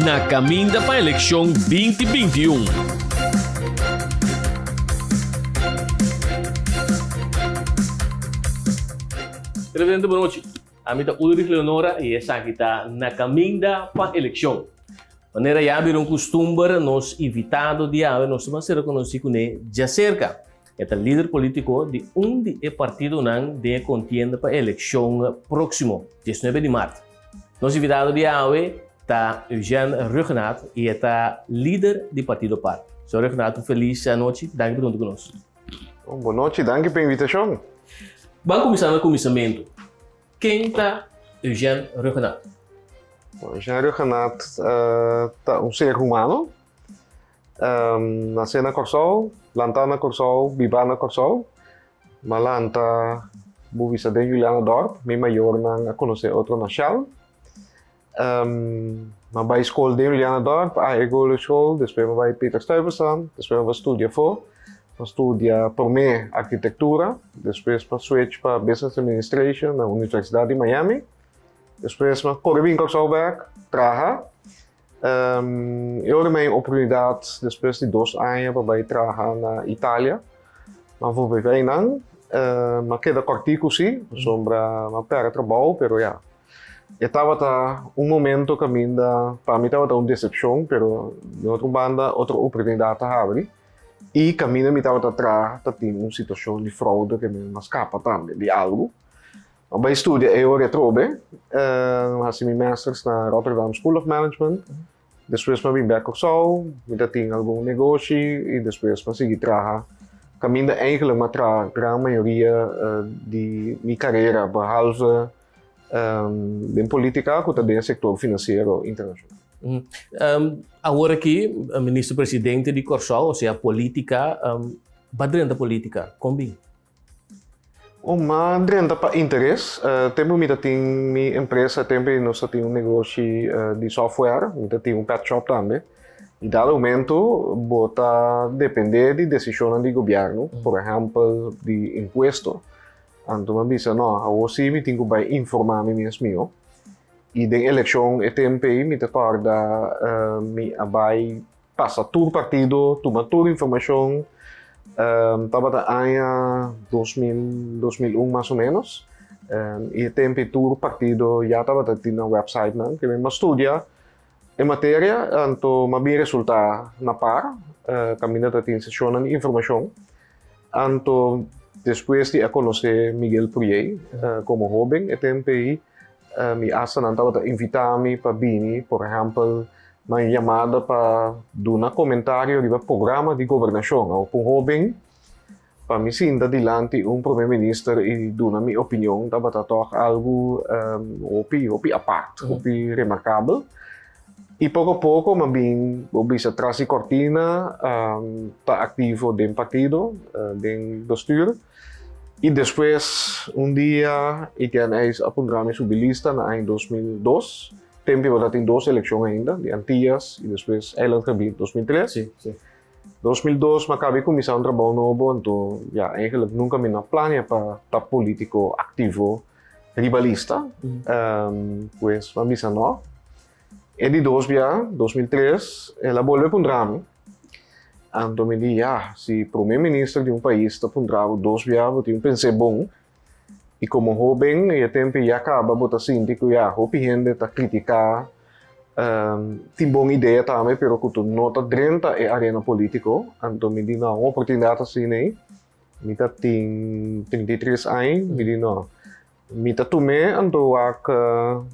Na kaminda pa elekshon 2021. Televidente bon nochi. Ami ta Ulrich Leonora i esaki ta Na Kaminda pa Elekshon. Manera ya bira un kustumber, nos invitado di awe nos ta ban sera konosí kuné djaserka. E ta lider polítiko di un di e partidonan den e kontienda pa elekshon próksimo, diesnuebe di mart. Nos invitado di awe ta Eugène Rhuggenaath i e ta lider di Partido par. Señor Rhuggenaath, un felis anochi. Danki pa ta huntu ku nos. Bon nochi, danki pa e invitashon. Ban kuminsá na kuminsamentu. Ken ta Eugène Rhuggenaath? Eugène Rhuggenaath ta un ser humano. Nasé na Kòrsou, lantá na Kòrsou, bibá na Kòrsou. M'a lanta bo bisa den Julianadorp. Mi mayornan a konosé otro na Shell. M'a bai skol den Julianadorp, a Egolo School, despues m'a bai Peter Stuyvesant, despues m'a bai studia afó. M'a studia promé arkitektura, despues m'a switch pa Business Administration na Universidat di Miami. Despues m'a kore bin Kòrsou bèk, traha. E ora mi a oportunidat despues di dos aña pa bai traha na Italia. Mi a volve bai nan. Mi a keda kòrtiku si, pasobra mi a pèrdè trabou, pero ya. E tabata un momento kaminda pa mi tabata un desepshon, pero di otro banda otro oportunidat a habri. I kaminda mi tabata traha ta tin un situashon di froude ke mi a skapa tambe di algu. A bai studia e ora atrobe, a hasi mi masters na Rotterdam School of Management. Despues mi a bin bek Kòrsou, mi ta tin algun negoshi i despues mi a sigui traha. Kaminda eigenlijk mi a traha gran mayoria di mi karera, behalve den politika ku ta den e sektor finansiero internashonal. Awor aki minister presidente di Kòrsou, osea politika, ba drenta politika, kon bin? Un ma drenta pa interes. Tempu mi ta tin mi empresa, tempu nos ta tin un negoshi di software, mi ta tin un pet shop tambe. I dado momento bo ta depende di desishonnan di gobièrnu, por ehèmpel di impuesto. Anto mi a bisa no, awor si mi tin ku bai informá mi mes mihó. I den elekshon e tempu ei mi ta kòrda mi a bai Pasa tur partido, tuma tur informacion. Tabata aña 2000, 2001 mas o menos. Y e tempo tur partido ya tabata tin nan website nan. Ke mi a studia e materia, anto m'a bin resulta na par. Caminda ta tin sesionnan di informacion. Anto despues di a conoce Miguel Pourier como hoben e tempo ey, mi hasta nan tabata invita mi pa bini, por ehempel, Nan yamada pa duna komentario riba programa di gobernashon. Awor ku un hóben pa mi sinta dilanti un prome minister i duna mi opinion tabata tòg algu hopi hopi apart, hopi remarkabel. I poko poko mi a bin bo bisa tras di kortina ta aktivo den partido, den bestuur. I despues un dia Etienne Eijs a puntra mi subi lista na aña 2002. Tempo tabata tin dos elekshon ainda, di Antillas i despues Eilandgebied 2003. Sí, sí. 2002 mi a kaba di kuminsá un trabou nobo, anto ya, eigenlijk nunka mi no a plania pa ta polítiko aktivo riba lista. Pues mi a bisa no. E di dos bia, 2003, el a bolbe puntra mi. Anto mi di, ya, si prome minister di un pais ta puntra bo dos bia, bo tin un pens'é bon. I komo hóben e tempu ya kaba bo ta sinti ku ya hopi hende ta kritiká, tin bon idea tambe pero ku tu no ta drenta e arena polítiko. Anto mi di no, un oportunidat asina ei, mi ta tin 33 aña, mi di no, mi ta tum'é anto wak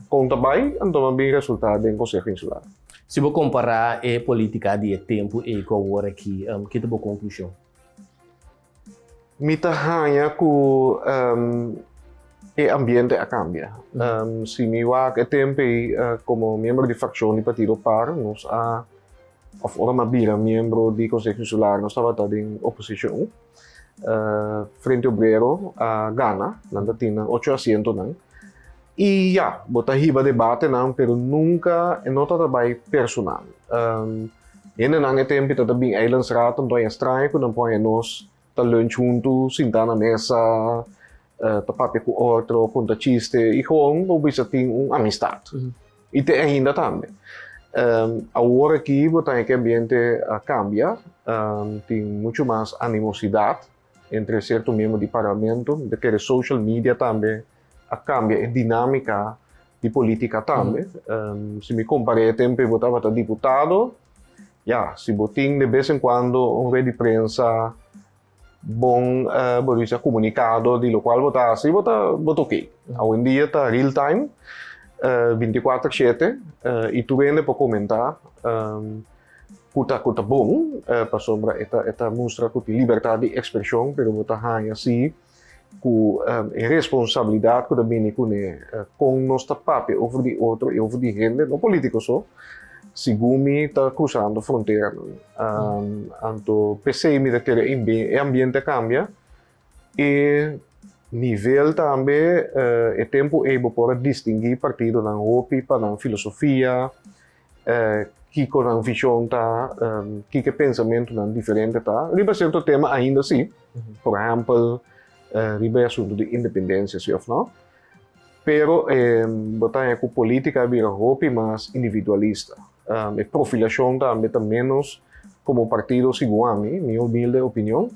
kon ta bai, anto mi a bin resultá den Konseho Insular. Si bo kompará e polítika di e tempu ei ku awor aki, ki ta bo konklushon? Mi ta haña ku e ambiente a kambia. Si mi wak e tempu ei komo miembro di frakshon di Partido par, nos a, òf ora mi a bira miembro di Konseho Insular nos tabata den oposishon. Frente Obrero a gana, nan ta tin nan ocho asientonan. I ya, bo ta hiba debatenan, pero nunka e no ta bai personal. Hendenan e tempu ta ta bin Eilandsraad anto a straña ku nan por haña nos ta lunch huntu, sintá na mesa, ta papia ku otro, konta chiste i gewoon bo bisa tin un amistat. I te ainda tambe. Awor aki bo ta ku ambiente a kambia, tin muchu mas animosidat entre sierto miembro di parlamento, di ku social media tambe a kambia e dinámika di polítika tambe. Si mi kompará tempu bo tabata diputado, ya, si bo tin di bes en kuando un rueda di prensa bon, bo bisa komunikado di lokual bo ta hasi, bo ta bo ta ok. Awendia ta real time, 24/7, i tur hende por komentá, ku ta bon, pasobra e ta mustra ku tin libertat di ekspreshon, pero bo ta haña si ku e responsabilidat ku ta bini kuné, kon nos ta papia over di otro i over di hende, no polítiko so, segun mi ta krusando frontera. Anto, p'esei mi ta kere e ambiente kambia e nivel tambe, e tempu ei bo por distinguí partidonan hopi pa nan filosofia, kiko nan vishon ta, kiko pensamentunan diferente ta. Riba sierto tema ainda si, por ehèmpel, riba e asuntu di independensia, si òf no. Pero bo ta ku polítika a bira hopi mas individualista. E profilashon tambe ta menos komo partido segun ami, mi humilde opinion,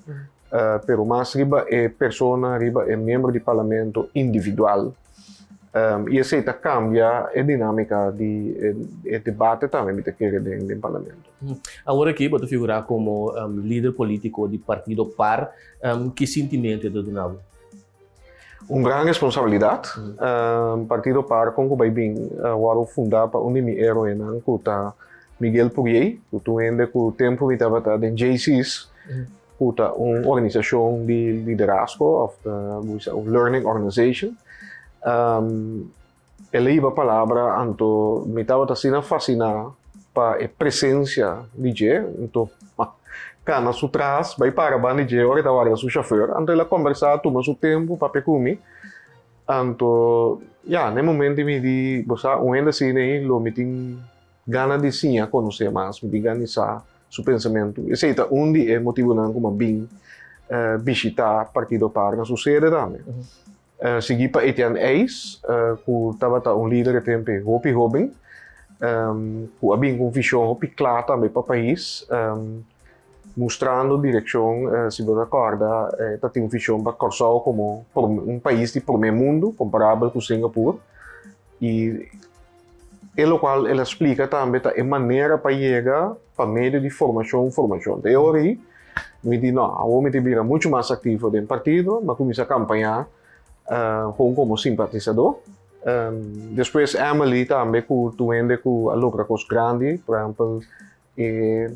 pero mas riba e persona, riba e miembro di parlamento individual. I esei ta kambia e dinámika di e debate tambe, mi ta kere, den parlamento. Awor aki, bo ta figurá komo lider polítiko di partido PAR. Ki sentimentu ta duna? Un gran responsabilidat. Partido PAR kon ku bai bin a wòrdu fundá pa un di mi héroenan ku ta Miguel Pourier, ku ta un hende ku tempu mi tabata den Jaycees, ku ta un organisashon di liderazgo òf un learning organization. El a hiba palabra, anto mi tabata asina fasiná pa e presensia di dje, anto kana su tras, bai para banda di dje ora e ta warda su shofèr, anto el a kombersá, tuma su tempu papia ku mi. Anto, ya, na e momento mi di, bo sa, un hende asina ei lo mi tin gana di siña konosé mas, mi tin gana di sa su pensamentu. Esei ta un di e motibunan ku mi a bin bishitá Partido PAR na su sede tambe. Sigui pa Etienne Eis, ku tabata un lider e tempu hopi hóben, ku a bin ku un vishon hopi kla tambe pa pais, mustrando direkshon. Si bo ta kòrda, e ta tin un vishon pa Kòrsou komo un pais di promé mundu, komparabel ku Singapur. I e lokual el a splika tambe ta e manera pa yega pa medio di formashon, formashon. E ora ei mi di no, awor mi ta bira muchu mas aktivo den partido, mi a kuminsá kampañá kon komo simpatisadó. Despues Emily tambe ku tur hende ku a logra kos grandi, por ehèmpel e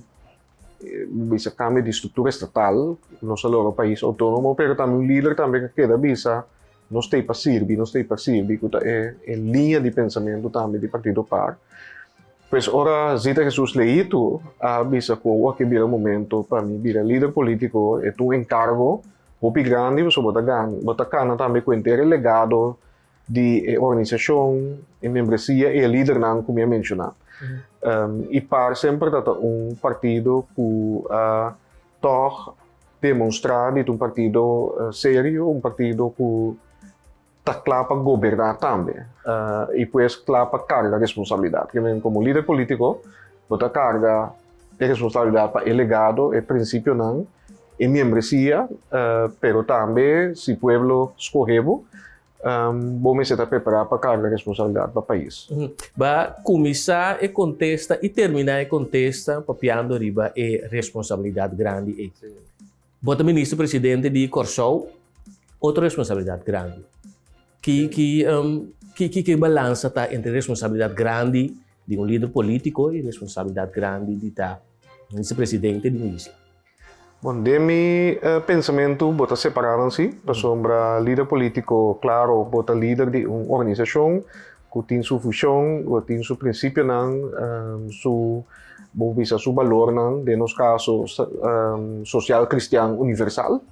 bisa kambio di struktura estatal, nos a logra pais outónomo, pero tambe un lider tambe ku a keda bisa nos ta ei pa sirbi, nos ta ei pa sirbi, ku ta e liña di pensamentu tambe di Partido PAR. Pues ora Zita Jesus Leito a bisa ku awor ke bira momento pa mi bira lider polítiko, e ta un enkargo hopi grandi pasobra bo ta gana, bo ta kana tambe ku henter e legado di e organisashon, e membresia i e lidernan ku mi a menshoná. I PAR semper ta un partido ku a tòg demonstrá di ta un partido serio, un partido ku ta kla pa goberná tambe i pues kla pa karga responsabilidat. Komo lider polítiko bo ta karga e responsabilidat pa e legado, e prinsipionan, e membresia, pero tambe si pueblo skohe bo, bo mester ta prepará pa karga responsabilidat pa pais. B'a kuminsá e kontesta i terminá e kontesta papiando riba e responsabilidat grandi ei. Bo ta minister presidente di Kòrsou, otro responsabilidat grandi. Ki balansa ta entre responsabilidat grandi di un lider polítiko i responsabilidat grandi di ta minister presidente di un isla? Bon, den mi pensamentu bo ta separá nan sí, pasobra lider polítiko, klaro, bo ta lider di un organisashon ku tin su fushon, ku tin su prinsipionan, su, bo bisa su balornan, den nos kaso sosial kristian universal.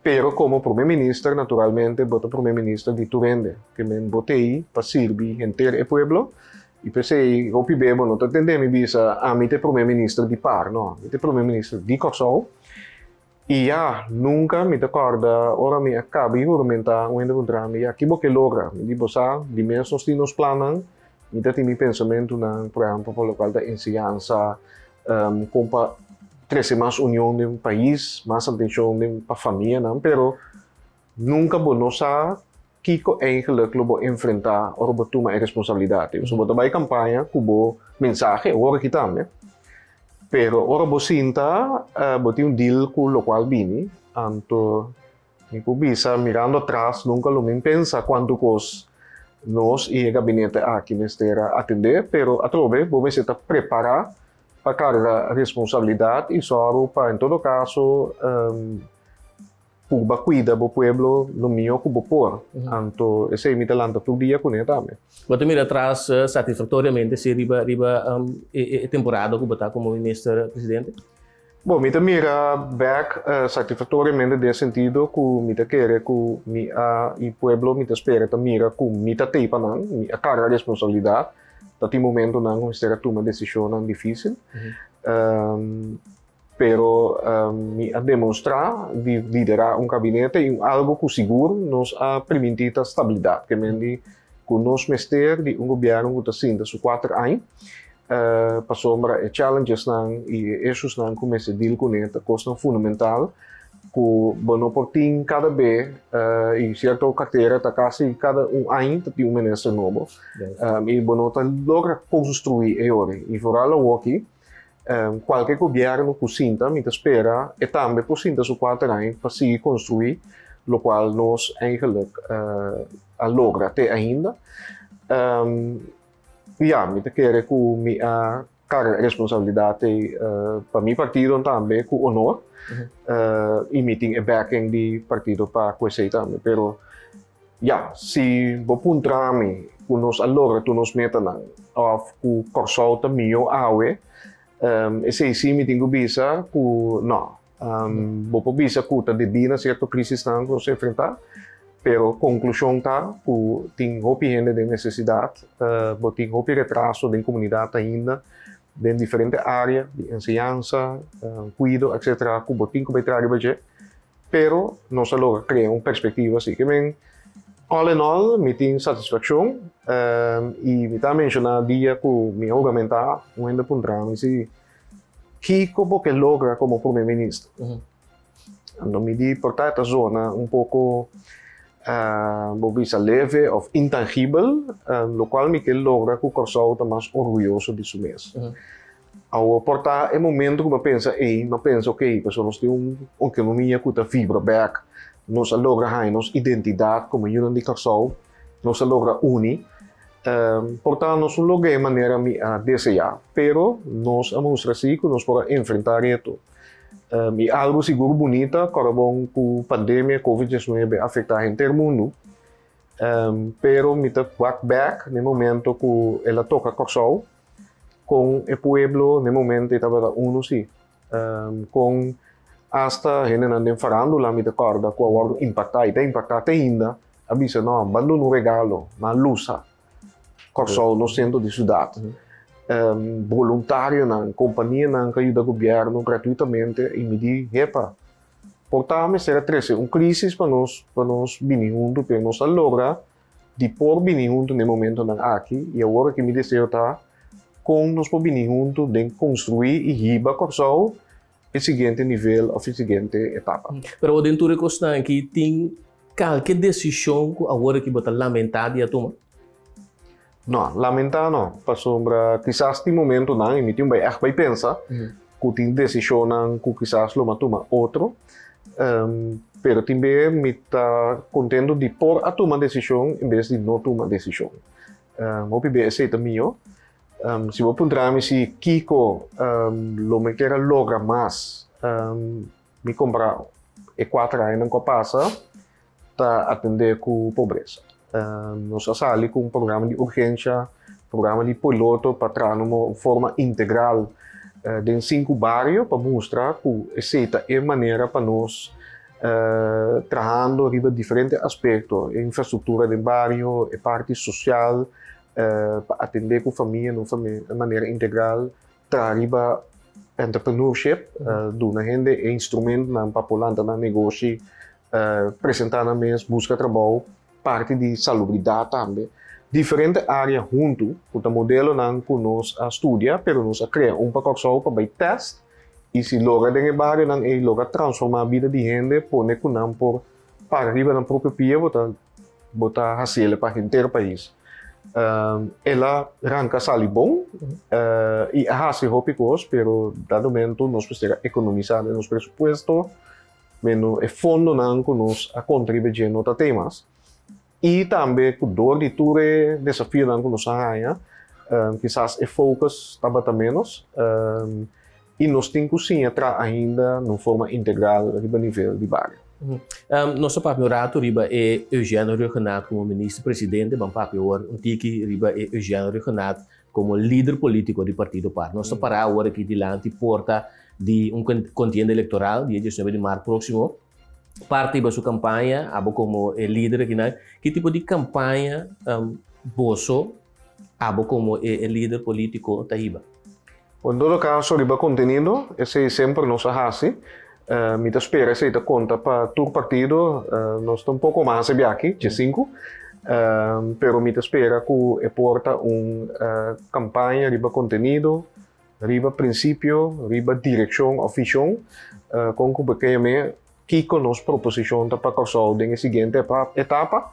Pero komo prome minister, naturalmente bo ta prome minister di tur hende. Ke men bo ta ei pa sirbi henter e pueblo i p'esei hopi be bo no ta tende mi bisa ami ta e prome minister di par, no, mi ta e prome minister di Kòrsou. I ya, nunka mi ta kòrda ora mi a kaba di huramentá un hende puntra mi, ya ki bo ke logra? Mi di bo sa, di mes nos tin nos plannan. Mi ta tin mi pensamentunan, por ehèmpel, pa lokual ta enseñansa, kon pa trese mas union den pais, mas atenshon den pa famianan, pero nunka bo no sa kiko eigenlijk lo bo enfrentá ora bo tuma e responsabilidat ei. Pasobra bo ta bai kampaña ku bo mensahe, awor aki tambe, pero ora bo sinta bo tin un deal ku lokual bini, anto Mi por bisa, mirando atras, nunca lo min pensa cuanto cos nos y e gabinete aki mester a atende, pero atrobe bo mester ta prepara pa carga responsabilidad y sòru pa en todo caso purba cuida bo pueblo lo mihó cu bo por. Anto esey mi ta lanta tur dia cune tambe. Bo ta mira atras satisfactoriamente si riba riba e temporada cu bo ta como minister presidente? Bo, mi ta mira bek satisfactoriamente den e sentido cu mi ta kere cu mi a y pueblo mi ta spera ta mira cu mi ta tey pa nan, mi a carga responsabilidad, ta tin momentonan cu mester a tuma decisionnan dificil, pero mi a demonstra di lidera un gabinete y algo cu sigur nos a priminti ta stabilidad, ke men di cu nos mester di un gobierno cu ta sinta su cuater aña, Pasobra e challengesnan i e issuesnan ku mester deal kuné ta kosnan fundamental ku bo no por tin kada be i sierto kartera ta kasi kada un aña ta tin un minister nobo i bo no ta logra konstruí e ora. I foral awoki kualke gobièrnu ku sinta mi ta spera e tambe por sinta su kuater aña pa sigui konstruí lokual nos eigenlik a logra te ainda. Ya, mi ta kere ku mi a karga e responsabilidat ei pa mi partido tambe ku honor i mi tin e backing di partido pa ku esei tambe. Pero ya, si bo puntra mi ku nos a logra tur nos metanan òf ku Kòrsou ta mihó awe, esei sí mi tin ku bisa ku nò. Bo por bisa ku ta debí na sierto krisisnan ku nos a enfrentá, pero konklushon ta ku tin hopi hende den nesesidat, bo tin hopi retraso den komunidat ainda, den diferente área di enseñansa, kuido, etcetera, ku bo tin ku bai traha riba dje, pero nos a logra krea un perspektiva así. Ke men, all in all, mi tin satisfakshon i mi ta menshoná dia ku mi a huramentá, un hende a puntra mi si Kiko bo ke logra komo prome minister? Anto mi di por ta e ta zona un poko bo bisa leve of intangibel, lokual mi ke logra ku Kòrsou ta mas orguyoso di su mes. Awor por ta e momento ku mi a pensa ei, mi a pensa ok, pasobra nos tin un ekonomia ku ta vibra bèk, nos a logra haña nos identidat komo yunan di Kòrsou, nos a logra uni. Por ta nos un log'é manera mi a deseá, pero nos a mustra sí ku nos por a enfrentá reto. I algu sigur bunita, kòrda bon ku pandemia covid diesnuebe a afektá henter mundu, pero mi ta wak bèk na e momento ku el a toka Kòrsou, kon e pueblo na e momento ei tabata unu sí. Kon asta hendenan den farándula mi ta kòrda ku a wòrdu impaktá i ta impaktá te ainda, a bisa no, ban duna un regalo, nan a lusa Kòrsou, nos sentro di siudat. Boluntarionan, kompanianan ku a yuda gobièrnu gratuitamente i mi di, Hepa, por ta mester a trese un krísis pa nos pa nos bini huntu, pero nos a logra di por bini huntu den e momentonan aki i awor aki mi deseo ta kon nos por bini huntu den konstruí i hiba Kòrsou e siguiente nivel òf e siguiente etapa. Pero den tur e kosnan aki tin kalke desishon ku awor aki bo ta lamentá di a tuma? No, lamentá no, pasobra kisas tin momentonan i mi tin bai ègt bai pensa ku tin desishonnan ku kisas lo mi a tuma otro, pero tin be mi ta kontento di por a tuma desishon en bes di no tuma desishon. Hopi be esei ta mihó. Si bo puntra mi si kiko lo mi kier a logra mas, mi kompra e kuater añanan ku a pasa ta atendé ku pobresa. Nos a sali ku un programa di urgensha, programa di piloto pa traha na un forma integral den sinku bario pa mustra ku esei ta e manera pa nos trahando riba diferente aspekto, e infrastruktura den bario, e parti sosial, pa atendé ku famia na un manera integral, traha riba entrepreneurship, duna hende e instrumentonan pa por lanta nan negoshi, presentá nan mes, buska trabou, parti di salubridat tambe. Diferente área huntu, ku ta modelonan ku nos a studia, pero nos a krea un pa Kòrsou pa bai tèst i si logra den e barionan ei logra transformá bida di hende, pone ku nan por para riba nan propio pia, bo ta bo ta hasiel pa henter pais. El a ranka sali bon i a hasi hopi kos, pero dado momento nos mester a ekonomisá den nos presupuesto, meno e fondonan ku nos a kontribuí dje no ta tei mas. I tambe ku dor di tur e desafionan ku nos a haña, kisas e focus tabata ménos i nos tin ku siña traha ainda na un forma integral riba nivel di bario. Nos a papia un ratu riba e Eugène Rhuggenaath komo minister presidente, ban papia awor un tiki riba e Eugène Rhuggenaath komo lider polítiko di Partido par. Nos ta pará awor aki dilanti porta di un kontienda elektoral dia diesnuebe di mart próksimo. Parti riba su kampaña, abo komo e lider akinan, ki tipo di kampaña boso, abo komo e lider polítiko ta hiba? Bon, en todo kaso riba kontenido, esei semper nos a hasi. Mi ta spera esei ta konta pa tur partido. Nos ta un poko mas e biaha, diesinku, pero mi ta spera ku e por ta un kampaña riba kontenido, Riba prinsipio, riba direkshon òf vishon, kon ku bo ke yam'é, kiko nos proposishon ta pa Kòrsou den e siguiente etapa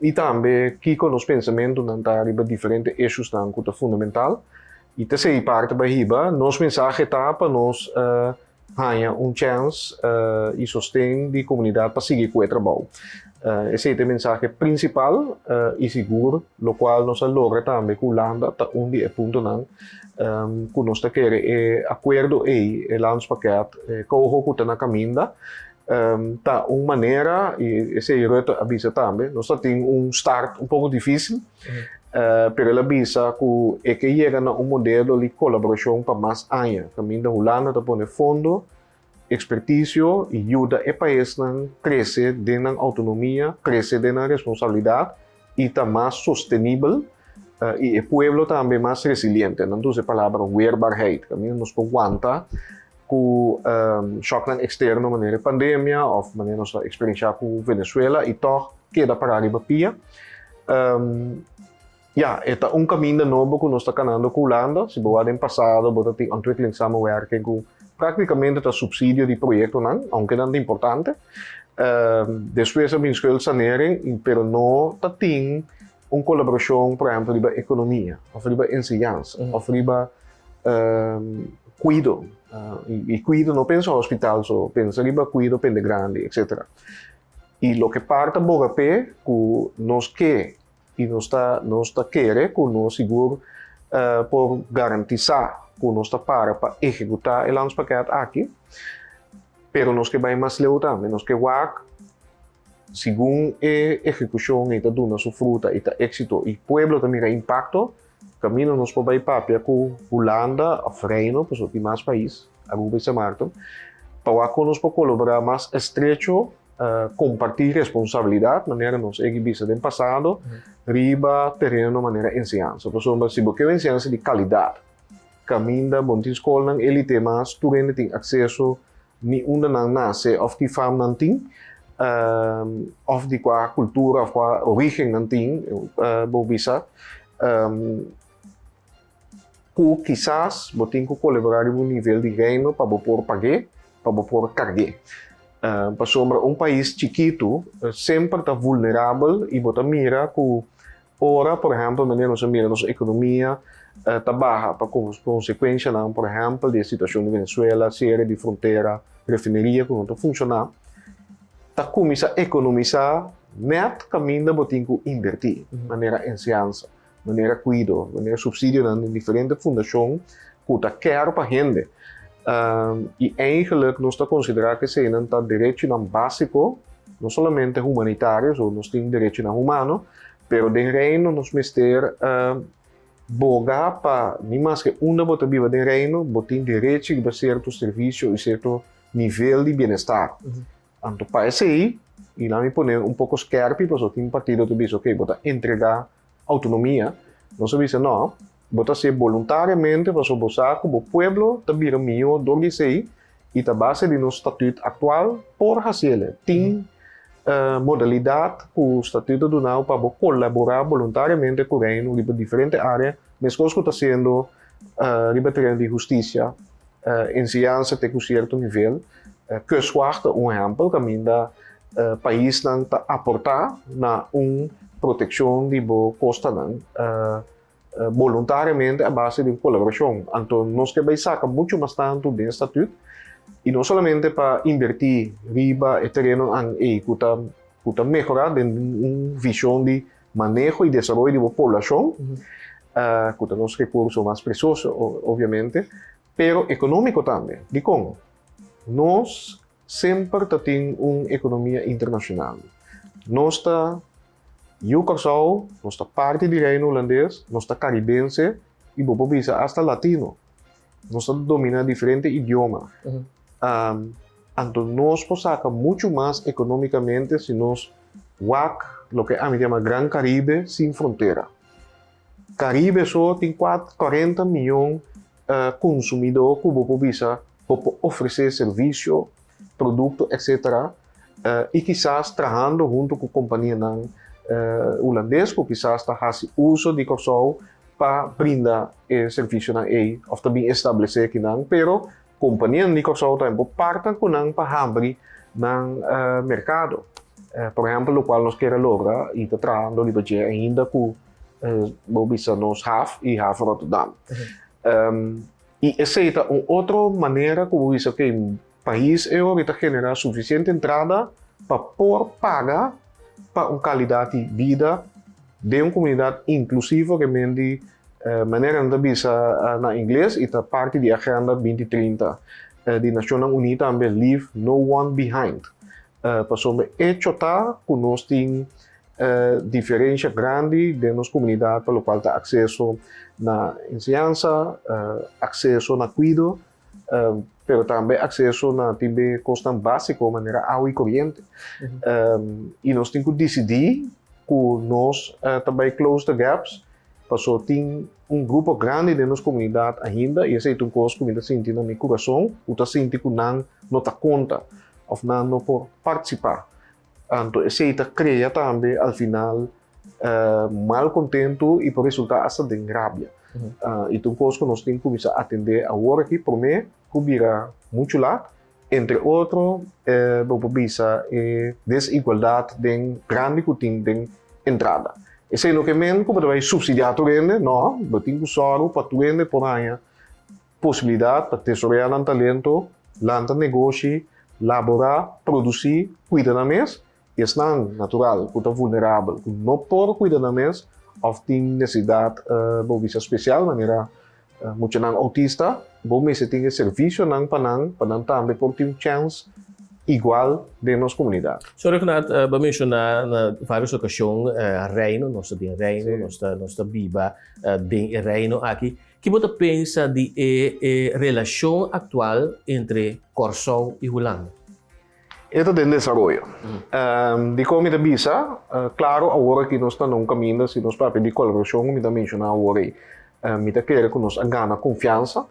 i tambe kiko nos pensamentunan ta riba diferente ishusnan ku ta fundamental. I ta esei parti bai hiba. Nos mensahe ta pa nos haña un chèns i sosten di komunidat pa sigui ku e trabou. Esei ta e mensahe prinsipal i sigur lokual nos a logra tambe ku Hulanda ta un di e puntonan ku nos ta kere e akuerdo ei, e landspakket, e koho ku ta na kaminda ta un manera i esei Rutte a bisa tambe, nos ta tin un start un poko difisil Pero el a bisa ku e ke yega na un modelo di kolaborashon pa mas aña, kaminda Hulanda ta pone fondo, ekspertisio i yuda e paisnan krese den nan outonomia, krese den nan responsabilidat i ta mas sostenibel i e pueblo tambe mas resiliente. Nan ta usa e palabra weerbaarheid, kaminda nos por wanta ku shòknan eksterno manera e pandemia òf manera nos ta eksperenshá ku Venezuela i tòg keda pará riba pia. Ya, e ta un kaminda nobo ku nos ta kanando ku Hulanda. Si bo wak den pasado bo ta tin ontwikkelingssamenwerking ku praktikamente ta supsidio di proyektonan, ounke nan ta importante. Despues a bin schuldsanering, pero no ta tin un kolaborashon, por ehèmpel, riba ekonomia òf riba enseñansa òf riba kuido. I kuido no pensa hospital so, pensa riba kuido pende grandi, etsetera. I loke par ta boga p'e ku nos ke i nos ta nos ta kere ku nos sigur por garantisá ku nos ta para pa ehekutá e landspakket aki, pero nos ke bai mas leu tambe. Nos ke wak segun e ehekushon ei ta duna su fruta i ta éksito i pueblo ta mira impakto, kaminda nos por bai papia ku Hulanda òf Reino, pasobra tin mas pais, Aruba i San Martin, pa wak kon nos por kolaborá mas estrecho, kompartí responsabilidat, manera nos a bisa den pasado, riba tereno manera enseñansa. Pasobra si bo ke un enseñansa di kalidat, kaminda bo no tin skolnan elite mas, tur hende tin akseso ni unda nan nase òf ki fam nan tin, òf di kua kultura òf kua orígen nan tin, bo bisa ku kisas bo tin ku kolaborá riba un nivel di reino pa bo por pag'é, pa bo por karg'é. Pasobra un pais chikitu semper ta vulnerabel i bo ta mira ku Ora, por ehèmpel, manera nos a mira nos ekonomia ta baha pa konsekuenshanan, por ehèmpel, di e situashon di Venezuela, siere di frontera, refineria ku no ta funshoná, ta kuminsá ekonomisá nèt kaminda bo tin ku inbertí, manera enseñansa, manera kuido, manera supsidionan di diferente fundashon ku ta kèr pa hende. I eigenlik nos ta konsiderá ku eseinan ta derechonan básiko, no solamente humanitario, so nos tin derechonan humano, Pero den Reino nos mester boga pa ni maske unda bo ta biba den Reino, bo tin derecho riba sierto servisio i sierto nivel di bienestar. Anto pa esei, i laat mi pone un poko skerpi pasobra tin partido ta bisa ok bo ta entrega autonomia, nos a bisa no, bo ta hasié boluntariamente pasobra bo sa ku bo pueblo ta bira mihó dor di esei i ta base di nos statut aktual por hasiel. Tin. Modalidat ku Statuto duna bo pa bo kolaborá boluntariamente ku Reino riba diferente área, meskos ku ta siendo riba tereno di hustisia, enseñansa te ku sierto nivel. Kustwacht ta un ehèmpel kaminda paisnan ta aportá na un protekshon di bo kostanan boluntariamente a base di un kolaborashon. Anto nos ke bai saka muchu mas tantu den Statut i no solamente pa inbertí riba e terenonan ei ku ta ku ta mehorá den un vishon di maneho i desaroyo di bo poblashon, ku ta nos rekurso mas presioso obviamente, pero ekonómiko tambe. Dikon? Nos semper ta tin un ekonomia internashonal. Nos ta Yu Kòrsou, nos ta parti di Reino Hulandes, nos ta Karibense i bo por bisa asta Latino. Nos ta dominá diferente idioma. Anto nos por saka muchu mas ekonómikamente si nos wak loke ami ta yama Gran Karibe sin frontera. Karibe so tin 40 mion konsumidó ku bo por bisa bo por ofresé servisio, produkto etcetera i kisas trahando huntu ku kompanianan hulandes ku kisas ta hasi uso di Kòrsou pa brinda e servisionan ei òf ta bin establesé kinan, pero kompanianan di Kòrsou tambe por parta ku nan pa habri nan merkado. Por ehèmpel lokual nos kier a logra i ta trahando riba dje ainda ku bo bisa nos haf i haf Rotterdam. I esei ta un otro manera ku bo bisa ok pais e ora ta generá sufisiente entrada pa por paga pa un kalidat di bida den un komunidat inklusivo ke men di manera nan ta bisa na ingles i ta parti di agenda 2030 di Nashonnan Uní tambe leave no one behind pasobra echo ta ku nos tin Diferencia grandi den nos comunidad pa locual ta acceso na enseñansa, acceso na cuido, pero tambe acceso na tin be cosnan basico manera awa y coriente. Y nos tin cu dicidi cu nos ta bay close the gaps paso tin un grupo grandi den nos comunidad ainda y esey ta un cos cu mi ta sinti na mi curason cu ta sinti cu nan no ta conta of nan no por participa. Anto esei ta krea tambe al final malkontentu i por resultá asta den rabia. I ta un kos ku nos tin kuminsá atendé awor aki promé ku bira muchu lat. Entre otro bo por bisa e desigualdat den grandi ku tin den entrada. Esei no ke men ku bo ta bai supsidiá tur hende, no, bo tin ku sòru pa tur hende por haña posibilidat pa tesoreá nan talento, lanta negoshi, laborá, produsí, kuida nan mes, i esnan, natural, ku ta vulnerabel, ku no por kuida nan mes òf tin nesesidat bo bisa spesial, manera muchanan outista, bo mester tin e servisionan pa nan, pa nan tambe por tin un chèns igual den nos komunidat. Señor Reginald, bo a menshoná na vários okashon Reino, nos ta den Reino, nos ta biba den e Reino aki. Ki bo ta pensa di e e relashon aktual entre Kòrsou i Hulanda? E ta den desaroyo. Dikon mi ta bisa? Klaro awor aki nos ta na un kaminda, si nos papia di kolaborashon ku mi ta menshoná awor ei, mi ta kere ku nos a gana konfiansa.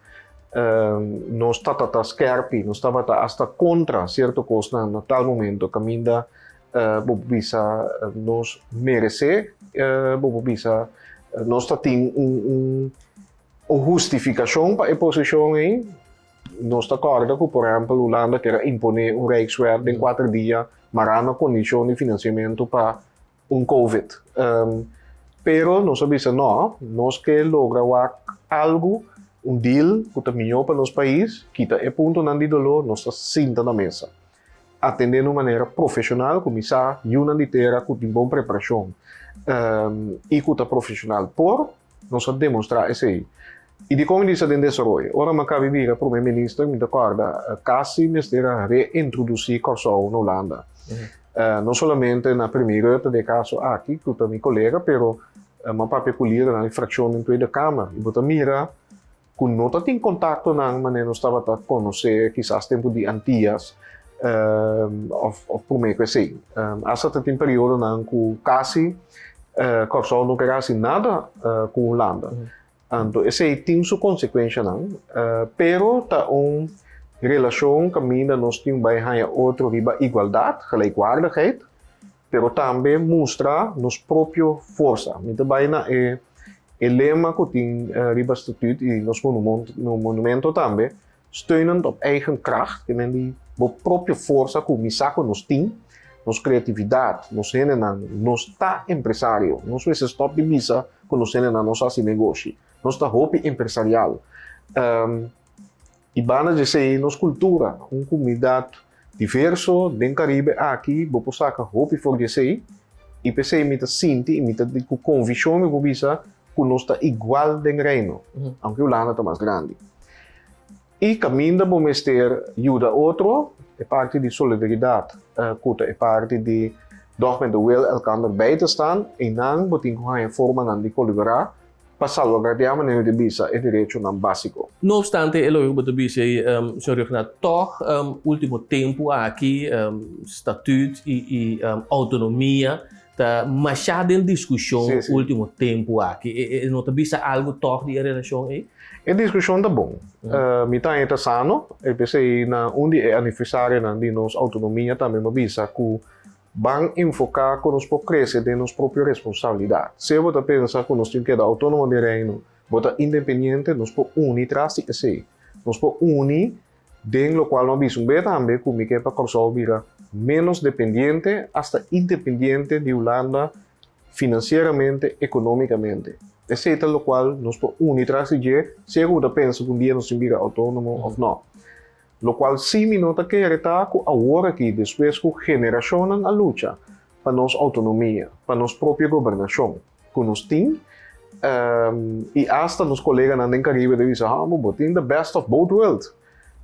Nos tabata skèrpi, nos tabata asta kontra sierto kosnan na tal momento kaminda bo por bisa nos meresé, bo por bisa nos ta tin un un un hustifikashon pa e posishon ei. Nos ta kòrda ku por ehèmpel Hulanda kier a imponé un Rijkswet den kuater dia mará na kondishon di finansiamentu pa un Covid. Pero nos a bisa nò, nos ke logra wak algu, un deal ku ta mihó pa nos pais, kita e puntonan di doló, nos ta sinta na mesa. Atendé na un manera profeshonal ku mi sa yunan di tera ku tin bon preparashon i ku ta profeshonal por nos a demostrá esei. I dikon mi bisa den desaroyo? Ora mi a kabi bira prome minister mi ta kòrda kasi mester a reintrodusí Kòrsou na Hulanda. No solamente na Premier Rutte den e kaso aki ku ta mi kolega pero mi a papia ku lidernan di frakshon den Tweede Kamer i bo ta mira ku no ta tin kontaktonan manera nos tabata konosé kisas tempu di Antias òf promé ku esei. Asta ta tin periodonan ku kasi Kòrsou no ker hasi nada ku Hulanda. Anto esei tin su konsekuenshanan, pero ta un relashon kaminda nos tin bai haña otro riba igualdat, gelijkwaardigheid. Pero tambe mustra nos propio forsa. Mi ta bai na e e lema ku tin riba statuut i nos monumento tambe, Steunend op eigen kracht, ke men di bo propio forsa ku mi sa ku nos tin, nos kreatividat, nos hendenan, nos ta empresario. Nos mester stòp di bisa ku nos hendenan no sa hasi negoshi. Nos ta hopi empresarial. I banda di esei nos kultura, un komunidat diverso den Karibe aki, bo por saka hopi for di esei. I p'esei mi ta sinti i mi ta di ku konvishon mi por bisa ku nos ta igual den Reino, aunke Hulanda ta mas grandi. I kaminda bo mester yuda otro, e parti di solidaridat ku ta e parti di dòg met de wil elkander bij te staan, einan bo tin ku haña formanan di kolaborá pa salvaguardiá manera di bisa e derechonan básiko. No opstante e loke ku bo ta bisa ei, señor Rugnath, tòg último tempu aki statut i outonomia ta mashá den diskushon último tempu aki. E no ta bisa algu tòg di e relashon ei? E diskushon ta bon. Mi ta haña ta sano. E p'esei na un di e aniversarionan di nos outonomia tambe mi a bisa ku Ban enfoká ku nos por krese den nos propio responsabilidat. Si bo ta pensa ku nos tin keda outónomo den Reino, bo ta independiente, nos por uni tras di esei. Nos por uni den lokual no a bisa un be tambe ku mi ke pa Kòrsou bira ménos dependiente, asta independiente di Hulanda finansieramente, ekonómikamente. Esei ta lokual nos por uni tras di dje, sea ku bo ta pensa ku un dia nos tin bira outónomo òf nò. Lokual sí mi no ta kere ta ku awor aki, despues ku generashonnan a lucha pa nos outonomia, pa nos propio gobernashon ku nos tin, i asta nos koleganan den Karibe ta bisa, ha, bo tin the best of both world.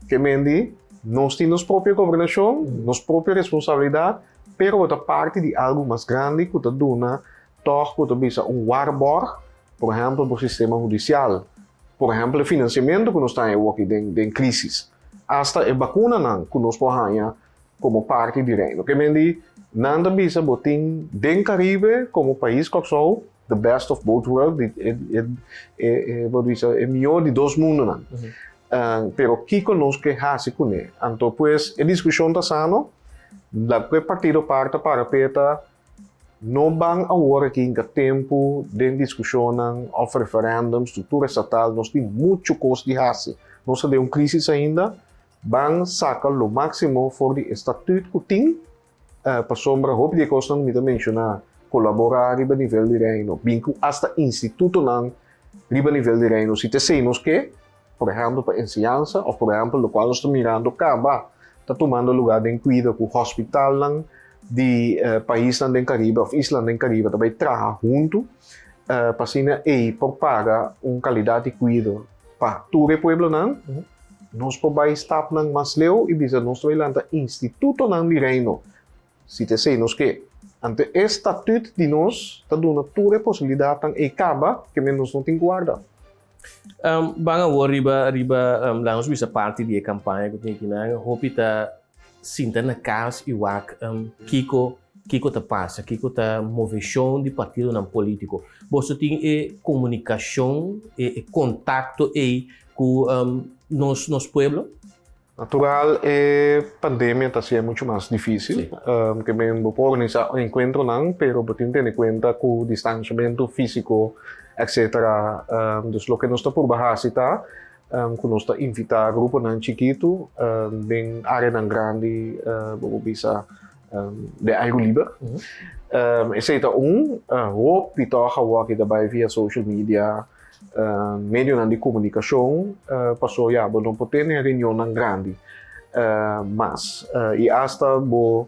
Ke men di, nos tin nos propio gobernashon, nos propio responsabilidat, pero bo ta parti di algu mas grandi ku ta duna tòg ku ta bisa un waarborg, por ehèmpel bo sistema hudisial, Por ehempel e financiamento cu nos ta haña awoki den den crisis. Hasta e bacunanan cu nos por haña como parti di Reino. Ke men di nan ta bisa bo tin den Caribe como pais Kòrsou the best of both world di e e e e bo bisa e mihó di dos mundonan. Pero kiko nos ke hasi kuné? Anto pues e diskushon ta sano, la ku e partido par ta para p'e ta No ban awor aki hinka tempu den diskushonnan òf referèndum, struktura estatal, nos tin muchu kos di hasi. Nos ta den un krísis ainda, ban saka lo máksimo for di e statüt ku tin, pasobra hopi di e kosnan ku mi ta menshoná, kolaborá riba nivel di Reino, bin ku asta institutonan riba nivel di Reino, si ta esei nos ke, por ehèmpel pa enseñansa òf por ehèmpel lokual nos ta mirando kaba ta tumando lugá den kuido ku hòspitalnan di paisnan den Karibe òf islanan den Karibe ta bai traha huntu pa asina ei por paga un kalidat di kuido pa tur e pueblonan. Nos por bai stapnan mas leu i bisa nos ta bai lanta institutonan di Reino si ta esei nos ke. Anto e statut di nos ta duna tur e posibilidatnan ei kaba ke men nos no tin ku warda. Ban awor riba riba laga nos bisa parti di e kampaña ku tin akinan. Hopi ta sinta na kas i wak kiko kiko ta pasa, kiko ta moveshon di partidonan polítiko. Boso tin e komunikashon, e kontakto ei ku nos nos pueblo? Natural e pandemia ta hacié mucho mas difícil. Ke men bo por organisa encuentronan, pero bo tin tene cuenta cu distanciamento físico, etcétera. Dus loke nos ta purba haci ta cu nos ta invita gruponan chikitu den areanan grandi, bo por bisa den airu liber. Esey ta un. Hopi tog awor ta bay via social media. Medionan di komunikashon paso ya bo no por tene reunionnan grandi mas i asta bo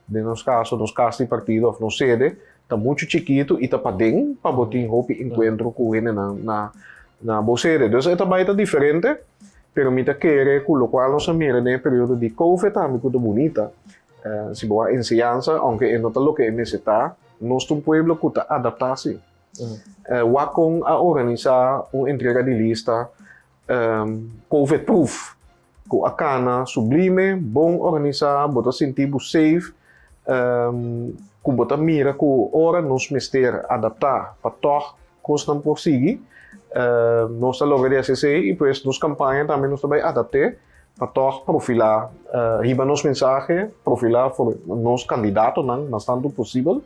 den nos kaso nos kas di partido òf nos sede ta muchu chikitu i ta paden pa bo tin hopi enkuentro ku hendenan na na bo sede dus e ta bai ta diferente pero mi ta kere ku lokual nos a mira den e periodo di covid tambe ku ta bunita si bo a enseñansa ounke e no ta loke e mester ta nos ta un pueblo ku ta adaptá si. Wak kon a organisá un entrega di lista covid proof ku a kana sublime, bon organisá, bo ta sinti bo safe, ku bo ta mira ku ora nos mester adaptá pa tòg kosnan por sigui, nos ta logra di hasi esei i pues nos kampaña tambe nos ta bai adapt'é. Pa tòg profilá, hiba nos mensahe, profilá for nos kandidatonan mas tantu posibel.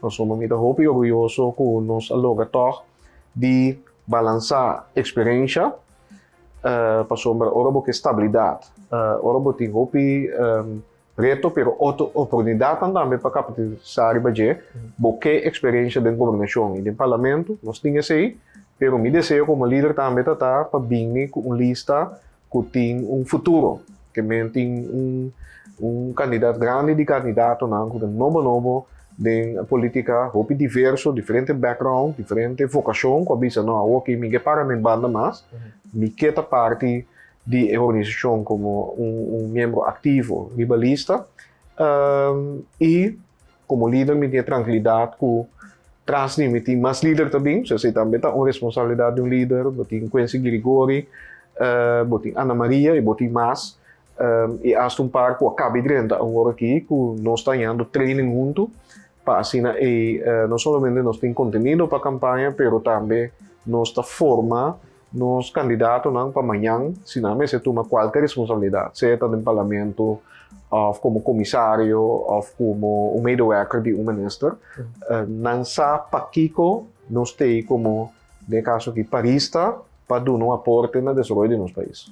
Pasobra mi ta hopi orguyoso ku nos a logra tòg di balansá eksperensha, pasobra ora bo ke stabilidat, ora bo tin hopi reto pero otro oportunidatnan tambe pa kapitalisá riba dje, bo ke eksperensha den gobernashon i den parlamento, nos tin esei, pero mi deseo komo lider tambe ta ta pa bini ku un lista ku tin un futuro, ke men tin un un kandidat grandi di kandidatonan ku ta nobo nobo den politika, hopi diverso, diferente background, diferente vokashon ku a bisa no awoki mi ke para mi banda mas, mi ke ta parti di e organisashon komo un un miembro aktivo riba lista i komo lider mi tin e trankilidat ku tras di mi tin mas lider ta bin, so esei tambe ta un responsabilidat di un lider, bo tin Quincy Girigori, bo tin Ana Maria i bo tin mas, i asta un par ku a kabi drenta awor aki ku nos ta hañando training huntu pa asina ei no solamente nos tin kontenido pa kampaña pero tambe nos ta forma nos kandidatonan pa mañan si nan mester tuma kualke responsabilidat, sea ta den parlamento òf komo komisario òf komo un medewerker di un minister, nan sa pakiko nos t'ei komo, den e kaso aki, parista pa duna un aporte na desaroyo di nos pais.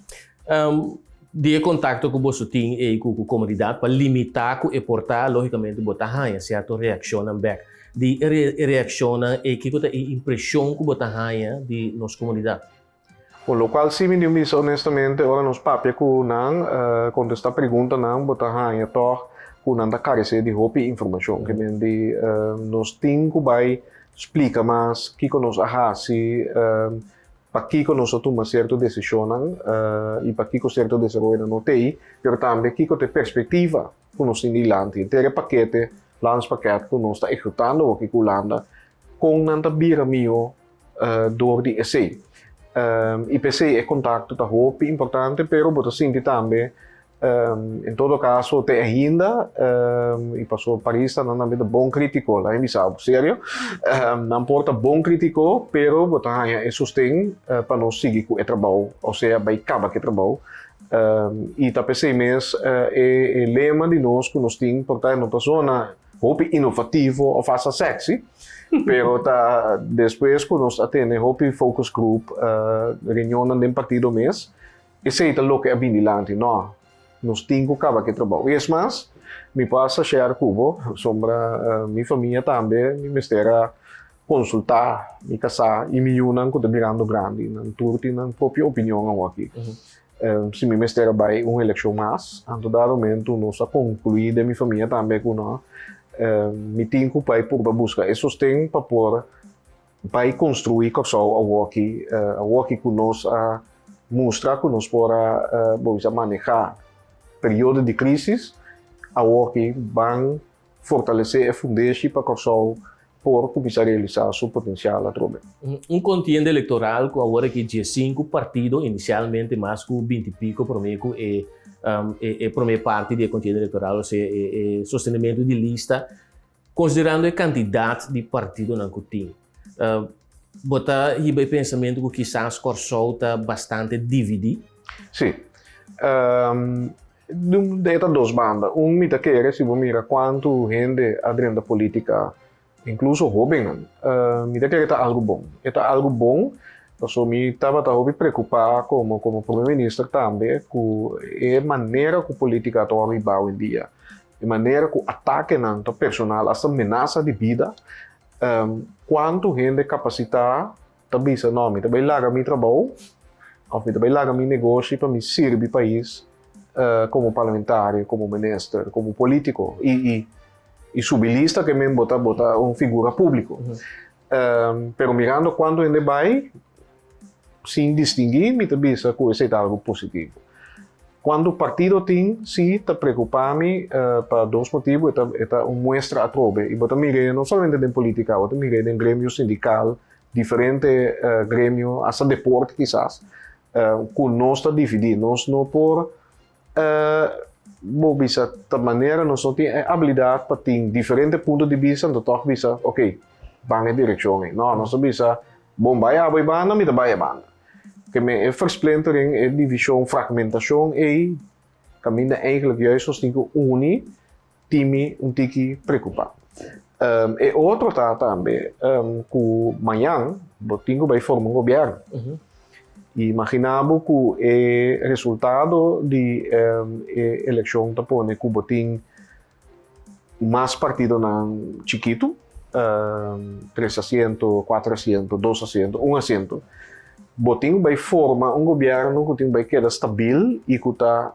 Di e kontakto ku boso tin ei ku komunidat pa limitá ku e por ta, lógikamente bo ta haña sierto reakshonnan bèk. Di e reakshonnan ei kiko ta e impreshon ku bo ta haña di nos komunidat? Bon, lokual si mi diu bisa honestamente ora nos papia ku nan, kontestá preguntanan bo ta haña tòg ku nan ta karesé di hopi informashon. Ke men di nos tin ku bai splika mas kiko nos a hasi, pakiko nos a tuma sierto desishonnan i pakiko sierto desaroyonan no t'ei, pero tambe kiko ta e perspektiva ku nos tin dilanti. Henter e pakete Landspakket ku nos ta ehekutando hopi ku Hulanda, kon nan ta bira mihó dor di esei. I p'esei e kontakto ta hopi importante, pero bo ta sinti tambe en todo kaso te ainda i pasobra paristanan tambe ta bon krítiko, laga mi bisa bo serio, nan por ta bon krítiko, pero bo ta haña e sosten pa nos sigui ku e trabou, osea bai kaba ku e trabou. I ta p'esei mes e lema di nos ku nos tin por ta no ta zona hopi inovativo òf hasta sexy, pero ta despues ku nos a tene hopi focus group, reunionnan den partido mes, esei ta loke a bin dilanti, no, nos tin ku kaba ku e trabou. I es mas, mi por hasta share ku bo, pasobra mi famia tambe mi mester a konsultá mi kasá i mi yunan ku ta birando grandi, nan tur tin nan propio opinion awoki. Si mi mester a bai un elekshon mas, anto dado momento nos a konkluí den mi famia tambe ku no, mi tin ku bai purba buska e sosten pa por bai konstruí Kòrsou awoki, awoki ku nos a mustra ku nos por a bo bisa manehá periodo di krísis, awoki ban fortalesé e fundeshi pa Kòrsou por kuminsá realisá su potensial atrobe. Un kontienda elektoral ku awor aki diesinku partido, inisialmente mas ku binti piko promé ku e e promé parti di e kontienda elektoral, osea e sostenementu di lista, konsiderando e kantidat di partidonan ku tin, bo ta hiba e pensamentu ku kisas Kòrsou ta bastante dividí? Sí. E ta dos banda. Un mi ta kere si bo mira kuantu hende a drenta politica, inkluso hobennan, mi ta kere ta algu bon. E ta algu bon pasobra mi tabata hopi preocupa komo komo prome minister tambe ku e manera ku politica ta wòrdu hiba awendia, e manera ku atakenan ta personal, asta menasa di bida, kuantu hende kapasitá ta bisa no mi ta bai laga mi trabou of mi ta bai laga mi negoshi pa mi sirbi pais komo parlamentario, komo minister, komo politiko i i i subi lista ke men bo ta bo ta un figura publiko. Pero mirando kuantu hende bai sin distingui mi ta bisa ku esei ta algu positivo. Kuantu partido tin si ta preocupa mi pa dos motibu, e ta e ta un muestra atrobe i bo ta mir'é no solamente den politica, bo ta mir'é den gremio sindical, diferente gremio, hasta deporte kisas, ku nos ta dividí. Nos no por bo bisa ta manera nos no tin e abilidat pa tin diferente punto di bista, anto tòg bisa ok, ban e direkshon ei. No, nos ta bisa bon bai abo e banda, mi ta bai e banda. Ke men e versplintering, e divishon, fragmentashon ei, kaminda eigenlijk juist nos tin ku uni, tin mi un tiki preokupá. E otro ta tambe ku mañan bo tin ku bai forma un gobièrnu. Imaginá bo ku e resultado di e elekshon ta pone ku bo tin mas partidonan chikitu, tres asiento, kuater asiento, dos asiento, un asiento. Bo tin ku bai forma un gobièrnu ku tin ku bai keda stabil i ku ta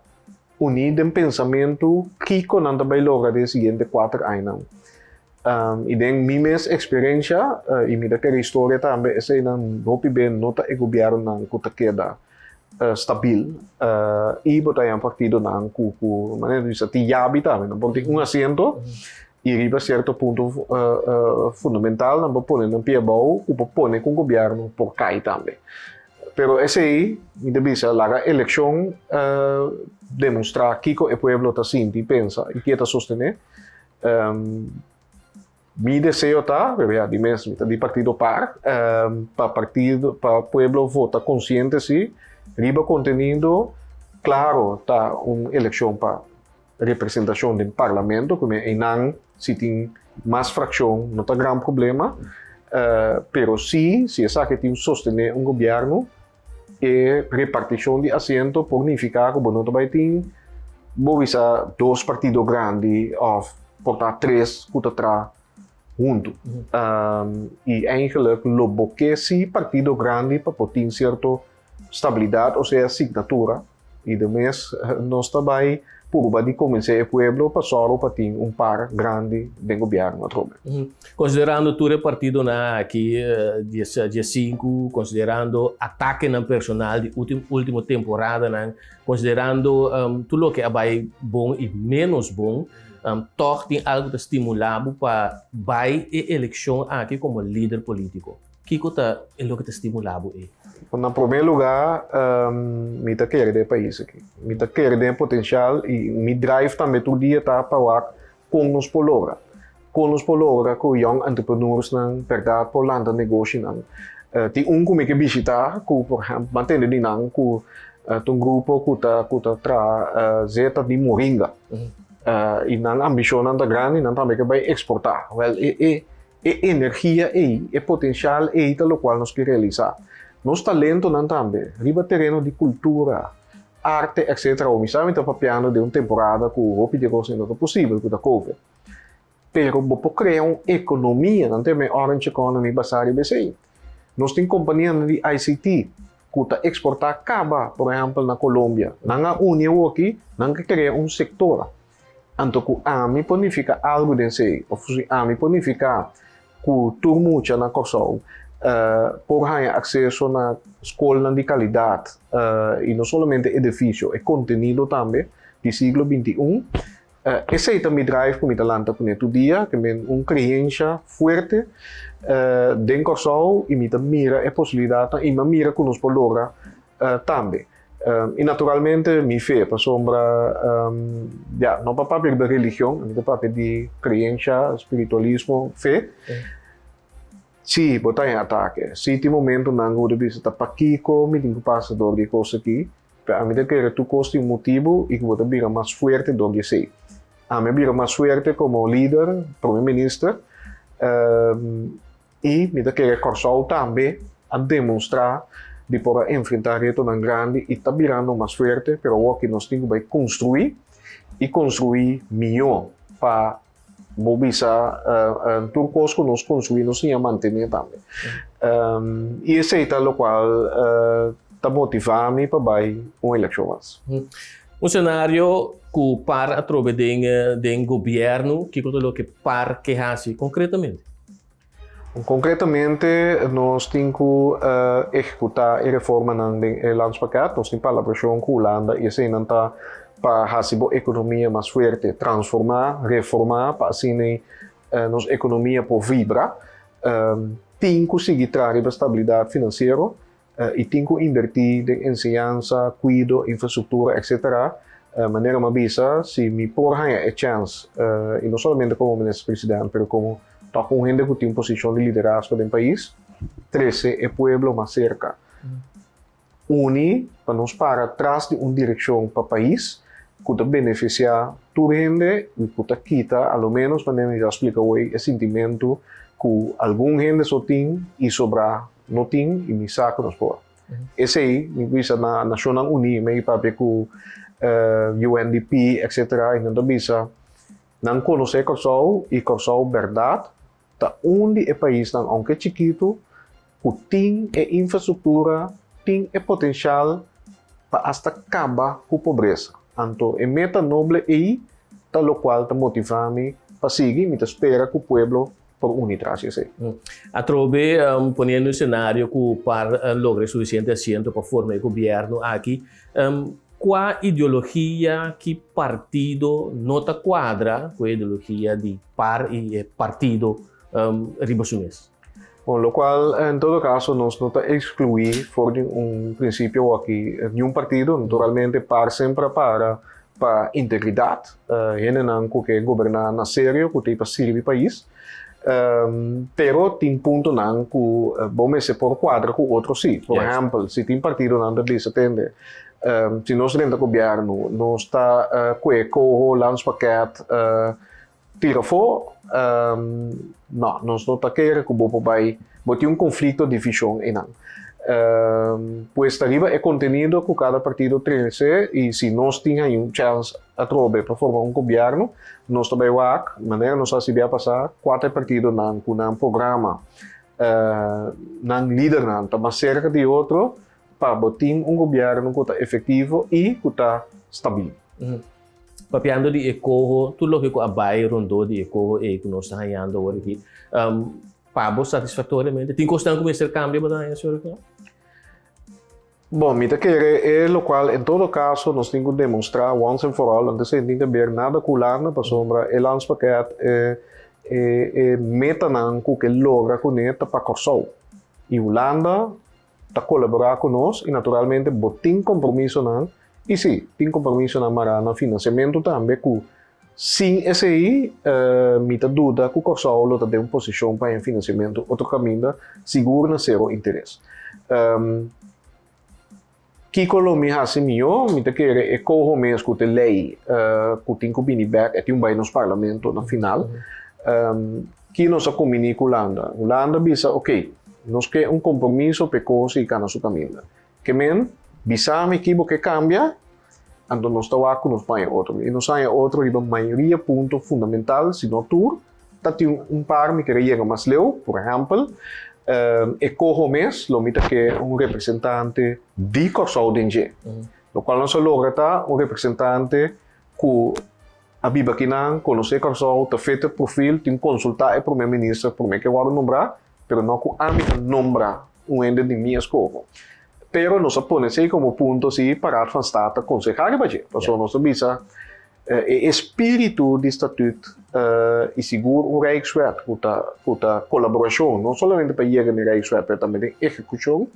uní den pensamentu kiko nan ta bai logra den e siguiente kuater añanan. I den mi mes eksperensha, i mi ta kere historia tambe, eseinan hopi be no ta e gobièrnunan ku ta keda stabil i bo ta haña partidonan ku ku manera di bisa tin yabi tambe, nan por tin un asiento i riba sierto punto fundamental nan por pone nan pia abou ku por pone ku un gobièrnu por kai tambe. Pero esei mi ta bisa laga elekshon demostrá kiko e pueblo ta sinti, pensa i ke ta sostené. Mi deseo ta, pero ya di mes mi ta di partido par, pa partido, pa pueblo vota konsiente si, riba kontenido, klaro ta un elekshon pa representashon den parlamento, ku einan si tin mas frakshon no ta gran problema, pero si, si esaki tin sostené un gobièrnu, e repartishon di asiento por nifiká ku bo no ta bai tin bo bisa dos partido grandi òf por ta tres ku ta traha huntu. I eigenlijk lo bo ke si partido grandi pa por tin sierto stabilidat osea signatura. I de mes nos ta bai purba di konvensé e pueblo pa sòru pa tin un par grandi den gobièrnu atrobe. Konsiderando tur e partidonan aki 15, konsiderando atakenan personal di último temporadanan, konsiderando tur loke a bai bon i ménos bon, tòg tin algu ta stimulá bo pa bai e elekshon aki komo lider polítiko. Kiko ta e loke ta stimulá bo ei? Na promé lugá, mi ta kere den e pais aki. Mi ta kere den e potensial i mi drive tambe tur dia ta pa wak kon nos por logra. Kon nos por logra ku young entrepreneursnan bèrdat por lanta negoshinan. Tin un ku mi ke bishitá ku por ehèmpel mi a tende di nan ku ta un grupo ku ta ku ta traha zeta di moringa. I nan ambishonnan ta grandi, nan tambe ke bai eksportá. Wèl e e E energia ei, e potensial ei ta lokual nos ke realisá. Nos talentonan tambe, riba tereno di kultura, arte etc. Mi sa mi ta papiando den un temporada ku hopi di e kosnan no ta posibel ku ta covid. Pero bo por krea un ekonomia, nan ta yama e orange economy basá riba esei. Nos tin kompanianan di ICT ku ta eksportá kaba, por ehèmpel na Colombia. Nan a uni awoki, nan ke krea un sektor. Anto ku ami por nifiká algu den esei, òf si ami por nifiká ku tur mucha na Kòrsou por haña akseso na skolnan di kalidat i no solamente edifisio, e kontenido tambe di siglo 21, esei ta mi drive ku mi ta lanta kuné tur dia, ke men un kreensha fuerte den Kòrsou i mi ta mira e posibilidatnan i mi a mira ku nos por logra tambe. I naturalmente mi fe, pasobra ya, no pa papia riba religion, mi ta papia di creencia, spiritualismo, fe. Si, bo ta en atake. Si tin momentonan ku bo ta bisa ta pakiko mi tin ku pasa dor di e kos aki, pero ami ta kere tur kos tin un motibu i ku bo ta bira mas fuerte dor di esei. Ami a bira mas fuerte komo lider, prome minister, I mi ta kere Kòrsou tambe a demonstrá di por a enfrentá retonan grandi i ta birando mas fuerte, pero awoki nos tin ku bai konstruí i konstruí mihó pa bo bisa tur kos ku nos konstruí nos siña mantené tambe. I esei ta lokual ta motivá mi pa bai un elekshon mas. Un senario ku par atrobe den den gobièrnu, kiko ta loke par ke hasi konkretamente? Konkretamente nos tin ku ehekutá e reformanan den e landspakket. Nos tin palabrashon ku Hulanda i eseinan ta pa hasi bo ekonomia mas fuerte, transformá, reformá pa asina nos ekonomia por vibra. Tin ku sigui traha riba stabilidat finansiero i tin ku inbertí den enseñansa, kuido, infrastruktura, etcetera. Manera mi a bisa, si mi por haña e chèns, i no solamente komo minister presidente, pero komo tok un hende ku tin un posishon di liderazgo den pais, trese e pueblo mas serka. Uni pa nos para tras di un direkshon pa pais ku ta benefisiá tur hende i ku ta kita, a lo ménos manera mi ta splika awor, e sintimentu ku algun hende so tin i sobrá no tin i mi sa ku nos por. Esei mi bisa na Nashonnan Uní, mi a papia ku UNDP etcetera i nan ta bisa nan konosé Kòrsou i Kòrsou bèrdat ta un di e paisnan ounke chikitu ku tin e infrastruktura, tin e potensial pa asta kaba ku pobresa. Anto e meta noble ei ta lokual ta motivá mi pa sigui, mi ta spera ku pueblo por uni tras di esei. Atrobe poniendo un senario ku par logra e sufisiente asiento pa forma e gobièrnu aki, kua ideologia, ki partido no ta kuadra ku e ideologia di par i e partido riba su mes? Bon, locual en todo caso nos no ta exclui for di un principio aki niun partido, naturalmente par semper a para pa integridad, hendenan cu ke goberna na serio, cu ta pa sirbi pais, pero tin puntonan cu bo mester por cuadra cu otro si. Por ehempel, si tin partidonan ta bisa tende, si nos drenta gobierno nos ta cue coho, landspakket, Tira afó, No, nos no ta kere ku bo por bai, bo tin un konflikto di vishon einan. Pues ta riba e kontenido ku kada partido trese i si nos tin haña un chèns atrobe pa forma un gobièrnu, nos ta bai wak, manera nos a hasi bia pasá, kua ta e partidonan ku nan programa, nan lidernan ta mas serka di otro pa bo tin un gobièrnu ku ta efektivo i ku ta stabil. Papiando di e koho, tur loke ku a bai rondó di e koho ei ku nos ta hañando awor aki, pa bo satisfaktoriamente? Tin kosnan ku mester kambia bo ta haña, señor Ricardo? Bon, mi ta kere e lokual en todo kaso nos tin ku demostrá once and for all, antes ei no tin ke ber nada ku Hulanda pasobra e landspakket e e metanan ku ke logra kuné ta pa Kòrsou i Hulanda ta kolaborá ku nos i naturalmente bo tin kompromisonan I sí, tin kompromisonan mará na finansiamentu tambe ku sin esei mi ta duda ku Kòrsou lo ta den un posishon pa haña finansiamentu otro kaminda, sigur na sero interes. Kiko lo mi hasi mihó? Mi ta kere e koho mes ku ta e lei ku tin ku bini bèk, e tin un bai nos parlamento na final. Ki nos a kumbiní ku Hulanda? Hulanda bisa, oke, nos ke un kompromiso pa e koho sigui kana su kaminda. Ke men, bisa mi ki bo ke kambia, anto nos ta wak ku nos paña otro. I nos haña otro riba mayoria punto fundamental, si no tur. Ta tin un par mi kere yega mas leu, por ehèmpel, e koho mes lo mi ta ke un representante di Kòrsou den dje. Lokual nos a logra ta un representante ku a biba akinan, konosé Kòrsou, ta fit e profil, tin konsultá e promé minister promé ke wòrdu nombrá, pero no ku ami ta nombra un hende di mi eskoho. Pero nos a pone esei komo punto si pa Raad van State ta konsehá riba dje, pasobra nos ta bisa e espíritu di Statuut i sigur un Rijkswet ku ta ku ta kolaborashon no solamente pa yega na e Rijkswet pero tambe den ehekushon,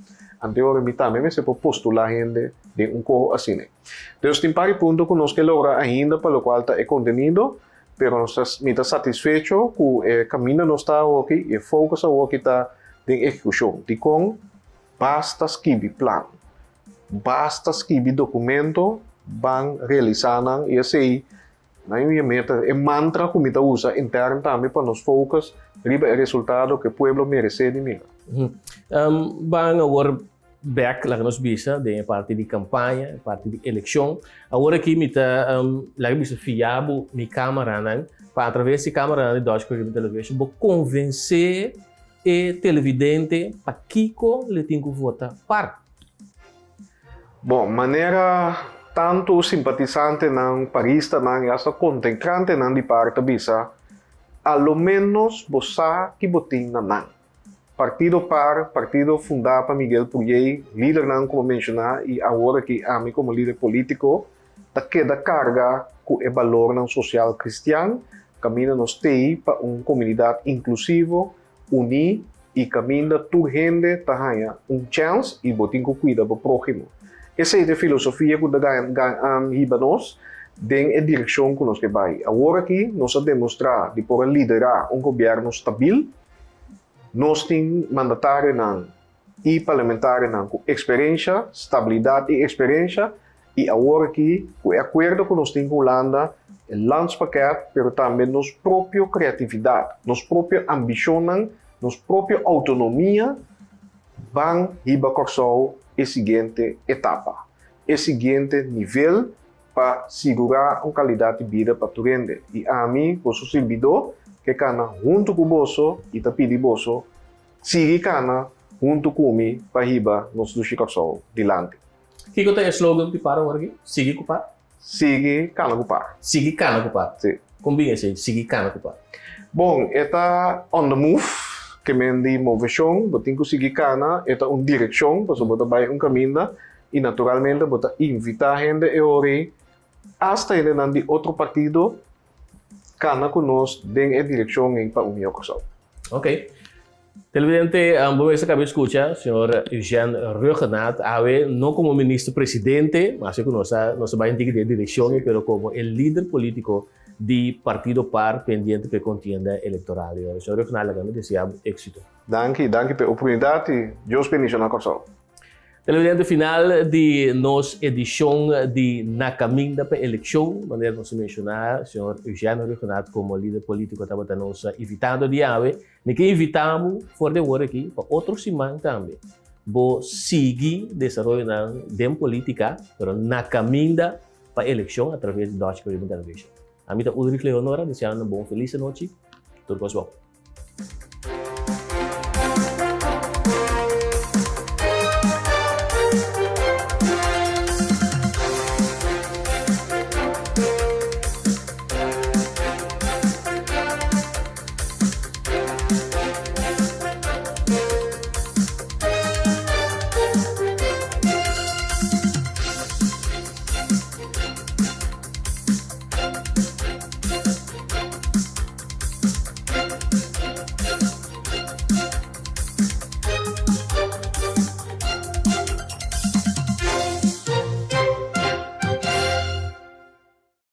anteora mi tambe mester por postulá hende den un koho asina. Entonces tin par di punto ku nos ke logra ainda pa lokual ta e kontenido, pero nos ta mi ta satisfecho ku e kaminda nos ta awoki i e focus awoki ta den ehekushon. Dikon? Basta skibi plan, basta skibi dokumento, ban realisá nan i esei na mi meta, e mantra ku mi ta usa intern tambe pa nos focus riba e resultado ku e pueblo meresé di mira. Ban awor bek laga nos bisa den e parti di kampaña, e parti di elekshon. Awor aki mi ta laga bisa fia bo mi kameranan pa atraves di kameranan di Dutch Caribbean Television bo konvensé e televidente pakiko le tin ku vota par. Bon, manera tantu simpatisantenan, paristanan i asta kontenkrantenan di par ta bisa, a lo ménos bo sa ki bo tin na nan. Partido par, partido fundá pa Miguel Puyey, lidernan ku bo menshoná i awor aki ami komo lider polítiko, ta keda karga ku e balornan sosial kristian, kaminda nos t'ei pa un komunidat inklusivo, uní i kaminda tur hende ta haña un chèns i bo tin ku kuida bo próhimo. Esei ta e filosofia ku ta hiba nos den e direkshon ku nos ke bai. Awor aki nos a demostrá di por a liderá un gobièrnu stabil. Nos tin mandatarionan i parlamentarionan ku eksperensha, stabilidat i eksperensha, i awor aki ku e akuerdo ku nos tin ku Hulanda, e landspakket, pero tambe nos propio kreatividat, nos propio ambishonnan, nos propio outonomia, ban hiba Kòrsou e siguiente etapa, e siguiente nivel pa sigurá un kalidat di bida pa tur hende. I ami, boso sirbidó, ke kana huntu ku boso i ta pidi boso sigui kana huntu ku mi pa hiba nos dushi Kòrsou dilanti. Kiko ta e slogan di par awor aki? Sigui ku par? Sigui kana ku par. Sigui kana ku par. Si. Kon bin esei, sigui kana ku par? Bon, e ta on the move, ke men di moveshon, bo tin ku sigui kana, e ta un direkshon, pasobra bo ta bai un kaminda i naturalmente bo ta invitá hende e ora ei, asta hendenan di otro partido, kana ku nos den e direkshon ei pa un mihó Kòrsou. Ok. Televidente, bo mester caba escucha señor Eugène Rhuggenaath awe no como minister presidente, maske cu nos a nos a bay un tiki den direccion, pero como e lider politico di Partido par pendiente pa e contienda electoral. Y señor Rhuggenaath laga mi desea bo exito. Danki, danki pa e oportunidad y Dios bendiciona Kòrsou. Televidente, final di nos edicion di Na Caminda pa Eleccion. Manera nos a menciona, señor Eugène Rhuggenaath como lider politico tabata nos invitado di awe. Mi ke invita bo for di awor aki pa otro siman tambe bo sigui desaroyonan den politica, pero na caminda pa eleccion a traves di Dutch Caribbean Television. Ami ta Ulrich Leonora, deseando bo un feliz anochi. Tur cos bon.